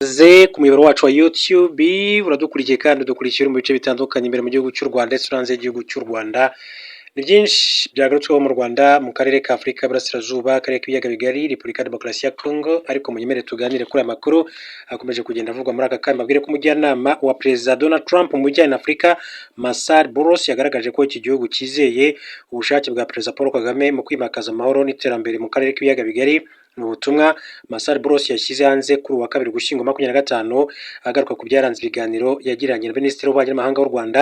Ikaze ku muyoboro wacu wa YouTube, uradukurikiye kandi udukurikiye uri mu bice bitandukanye imbere mu gihugu cy'u Rwanda ndetse no hanze y'igihugu cy'u Rwanda. Ni byinshi byagarutsweho mu Rwanda, mu karere ka Afurika y'Iburasirazuba, akarere k'ibiyaga bigari, Repubulika ya Demokarasi ya Kongo, ariko munyemerere tuganire kuri aya makuru akomeje kugenda avugwa muri aka kanya. Mbabwire ko umujyanama wa Perezida Donald Trump mu bijyanye na Afurika, Massad Boulos, yagaragaje ko iki gihugu cyizeye ubushake bwa Perezida Paul Kagame mu kwimakaza amahoro n'iterambere mu karere k'ibiyaga bigari. Mu butumwa Massad Boulos yashyize hanze kuri uwa kabiri, Ugushyingo 25, agaruka ku byaranze ibiganiro yagiranye na Minisitiri w'Ububanyi n'Amahanga w'u Rwanda,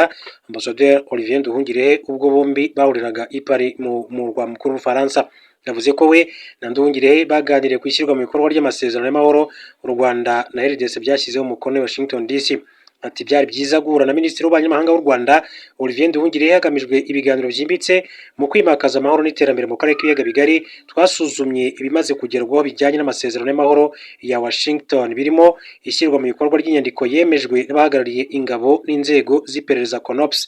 Ambasaderi Olivier Nduhungirehe, ubwo bombi bahuriraga i Paris mu murwa mukuru w'Ubufaransa. Yavuze ko we na Nduhungirehe baganiriye ku ishyirwa mu bikorwa ry'amasezerano y'amahoro u Rwanda na RDC byashyizeho umukono i Washington DC. Ati: "Byari byiza guhura na Minisitiri w'Ububanyi n'Amahanga w'u Rwanda, Olivier Nduhungirehe, hagamijwe ibiganiro byimbitse mu kwimakaza amahoro n'iterambere mu karere k'ibiyaga bigari. Twasuzumye ibimaze kugerwaho bijyanye n'amasezerano y'amahoro ya Washington, birimo ishyirwa mu bikorwa ry'inyandiko yemejwe n'abahagarariye ingabo n'inzego z'iperereza, CONOPS."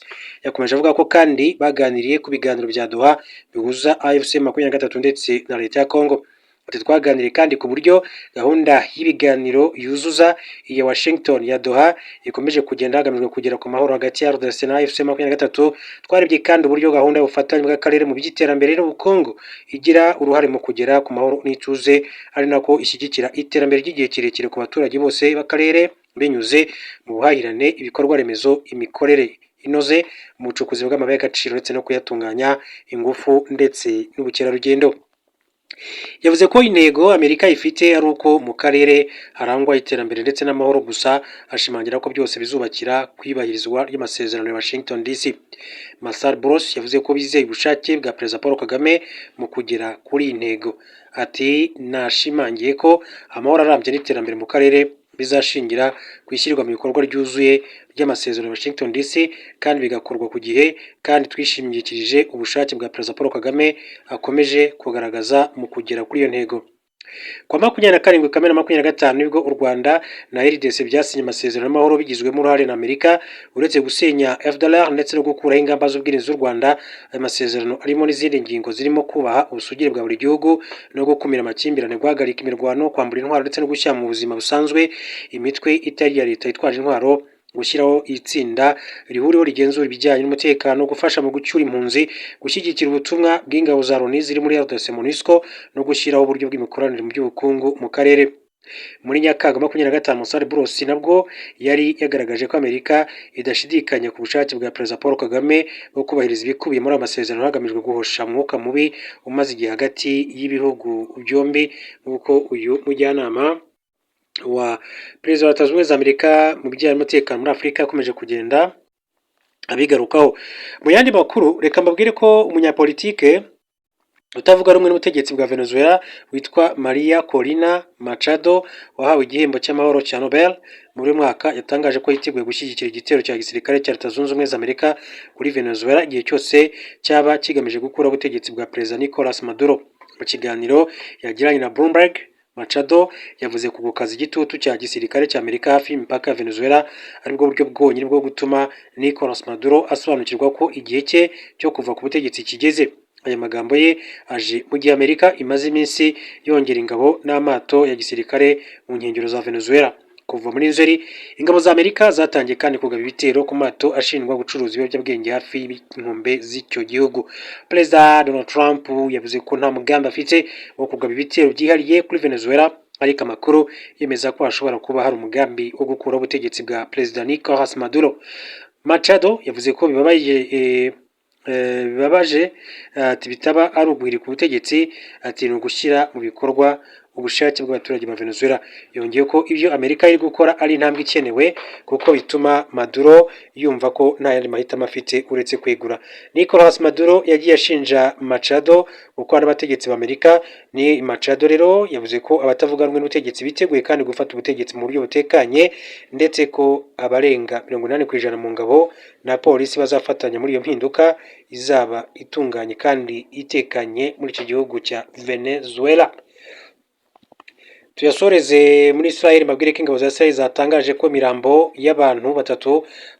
Yakomeje avuga ko kandi baganiriye ku biganiro bya Doha bihuza AFC 23 ndetse na leta ya Congo. Ati: "Twaganiriye kandi ku buryo gahunda y'ibiganiro yuzuza iya Washington ya Doha ikomeje kugenda hagamijwe kugera ku mahoro hagati ya RDC na AFC 23. Twarebye kandi uburyo gahunda y'ubufatanye bw'akarere mu by'iterambere n'ubukungu igira uruhare mu kugera ku mahoro n'ituze, ari nako ishyigikira iterambere ry'igihe kirekire ku baturage bose b'akarere binyuze mu buhahirane, ibikorwa remezo, imikorere inoze mu bucukuzi bw'amabuye y'agaciro ndetse no kuyatunganya, ingufu ndetse n'ubukerarugendo." Yavuze ko intego Amerika ifite ari uko mu karere harangwa iterambere ndetse n'amahoro, gusa ashimangira ko byose bizubakira ku iyubahirizwa ry'amasezerano ya Washington DC. Massad Boulos yavuze ko bizeye ubushake bwa Perezida Paul Kagame mu kugera kuri iyi ntego. Ati: "Nashimangiye ko amahoro arambye n'iterambere mu karere bizashingira ku ishyirwa mu bikorwa ryuzuye ry'amasezerano ya Washington DC kandi bigakorwa ku gihe, kandi twishingikirije ubushake bwa Perezida Paul Kagame akomeje kugaragaza mu kugera kuri iyo ntego." Ku wa 27 Kamena 25 nibwo u Rwanda na RDC byasinye amasezerano y'amahoro bigizwemo uruhare na Amerika. Uretse gusenya FDLR ndetse no gukuraho ingamba z'ubwirinzi z'u Rwanda, ayo masezerano arimo n'izindi ngingo zirimo kubaha ubusugire bwa buri gihugu no gukumira amakimbirane, guhagarika imirwano, kwambura intwaro ndetse no gushyira mu buzima busanzwe imitwe itari iya leta yitwaje intwaro, gushyiraho itsinda rihuriweho rigenzura ibijyanye n'umutekano, gufasha mu gucyura impunzi, gushyigikira ubutumwa bw'ingabo za Loni ziri muri RDC, MONUSCO, no gushyiraho uburyo bw'imikoranire mu by'ubukungu mu karere. Muri Nyakanga 25, Massad Boulos nabwo yari yagaragaje ko Amerika idashidikanya ku bushake bwa Perezida Paul Kagame bwo kubahiriza ibikubiye muri aya masezerano, hagamijwe guhosha umwuka mubi umaze igihe hagati y'ibihugu byombi, nk'uko uyu mujyanama wa Perezida wa Leta Zunze Ubumwe za Amerika mu bijyanye n'umutekano muri Afurika yakomeje kugenda abigarukaho. Mu yandi makuru, reka mbabwire ko umunyapolitike utavuga rumwe n'ubutegetsi bwa Venezuela witwa Maria Corina Machado, wahawe igihembo cy'amahoro cya Nobel muri uyu mwaka, yatangaje ko yiteguye gushyigikira igitero cya gisirikare cya Leta Zunze Ubumwe za Amerika kuri Venezuela igihe cyose cyaba kigamije gukuraho ubutegetsi bwa Perezida Nicolas Maduro. Mu kiganiro yagiranye na Bloomberg, Machado yavuze ku gukaza igitutu cya gisirikare cya Amerika hafi y'imipaka ya Venezuela aribwo buryo bwonyine bwo gutuma Nicolas Maduro asobanukirwa ko igihe cye cyo kuva ku butegetsi kigeze. Aya magambo ye aje mu gihe Amerika imaze iminsi yongera ingabo n'amato ya gisirikare mu nkengero za Venezuela. Kuva muri Nzeri, ingabo za Amerika zatangiye kandi kugaba ibitero ku mato ashinjwa gucuruza ibiyobyabwenge hafi y'inkombe z'icyo gihugu. Perezida Donald Trump yavuze ko nta mugambi afite wo kugaba ibitero byihariye kuri Venezuela, ariko amakuru yemeza ko hashobora kuba hari umugambi wo gukuraho ubutegetsi bwa Perezida Nicolas Maduro. Machado yavuze ko bibabaje, ati bitaba ari uguhirika ubutegetsi, ati ni ugushyira mu bikorwa ubushake bw'abaturage ba Venezuela. Yongeye ko ibyo Amerika iri gukora ari intambwe ikenewe kuko bituma Maduro yumva ko nta yandi mahitamo afite uretse kwegura. Nicolas Maduro yagiye ashinja Machado gukorana n'abategetsi b'Amerika. Ni Machado rero yavuze ko abatavuga rumwe n'ubutegetsi biteguye kandi gufata ubutegetsi mu buryo butekanye, ndetse ko abarenga 80% mu ngabo na polisi bazafatanya muri iyo mpinduka izaba itunganye kandi itekanye muri iki gihugu cya Venezuela. Tuyasoreze muri Israel, mbabwire ko ingabo za Israel zatangaje ko imirambo y'abantu batatu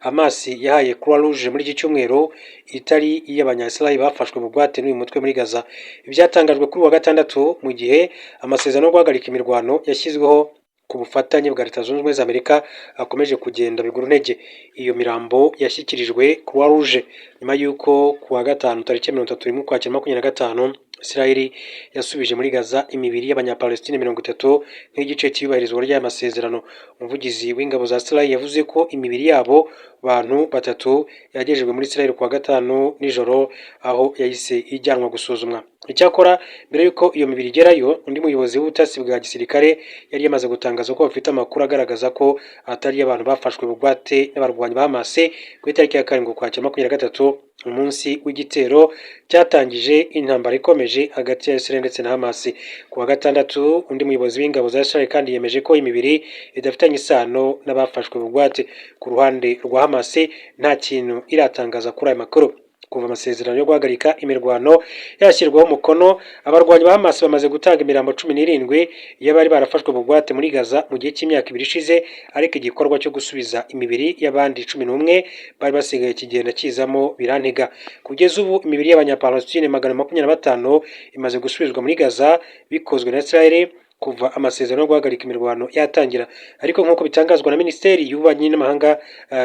Hamas yahaye Croix Rouge muri iki cyumweru itari iy'abanya-Israel bafashwe bugwate n'uyu mutwe muri Gaza. Ibyatangajwe kuri uwa gatandatu mu gihe amasezerano yo guhagarika imirwano yashyizweho Ku bufatanye bwa Leta Zunze Ubumwe za Amerika akomeje kugenda bigura intege. Iyo mirambo yashyikirijwe Croix Rouge nyuma y'uko ku wa gatanu tariki 31 Ukwakira 2025 Israel yasubije muri Gaza imibiri y'Abanyapalestine 30 nk'igice cy'iyubahirizwa ry'aya masezerano. Umuvugizi w'ingabo za Israel yavuze ko imibiri yabo bantu batatu yagejejwe muri Israel ku wa gatanu nijoro, aho yahise ijyanwa gusuzumwa. Icyakora mbere y'uko iyo mibiri igerayo, undi muyobozi w'ubutasi bwa gisirikare yari yamaze gutangaza ko bafite amakuru agaragaza ko atari abantu bafashwe bugwate n'abarwanyi ba Hamas ku itariki ya 7 Ukwakira 2023, umunsi w'igitero cyatangije intambara ikomeje hagati ya Israel ndetse na Hamas. Ku wa gatandatu, undi muyobozi w'ingabo za Israel kandi yemeje ko imibiri idafitanye isano n'abafashwe bugwate. Ku ruhande rwa Hamas, nta kintu iratangaza kuri aya makuru. Kuva amasezerano yo guhagarika imirwano yashyirwaho umukono, abarwanyi ba Hamas bamaze gutanga imirambo 17 y'abari barafashwe bugwate muri Gaza mu gihe cy'imyaka 2 ishize, ariko igikorwa cyo gusubiza imibiri y'abandi 11 bari basigaye kigenda kizamo birantega. Kugeza ubu imibiri y'Abanyapalestine 125 imaze gusubizwa muri Gaza bikozwe na Israel kuva amasezerano yo guhagarika imirwano yatangira. Ariko nk'uko bitangazwa na Minisiteri y'Ububanyi n'Amahanga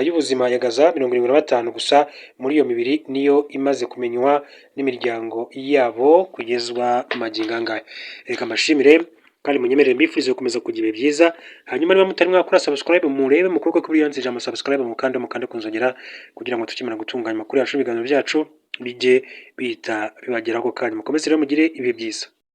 y'Ubuzima ya Gaza, 75 gusa muri iyo mibiri niyo imaze kumenywa n'imiryango yabo kugezwa magingo angaya. Reka mbashimire kandi munyemerere mbifurize gukomeza kugira ibihe byiza. Hanyuma niba mutari mwakora subscribe, murebe mu kuboko kw'iburyo handitse ijambo "subscribe", mukande kunzogera kugira ngo tukimara gutunganya amakuru yacu n'ibiganiro byacu bijye bihita bibageraho ako kanya. Mukomeze rero mugire ibihe byiza.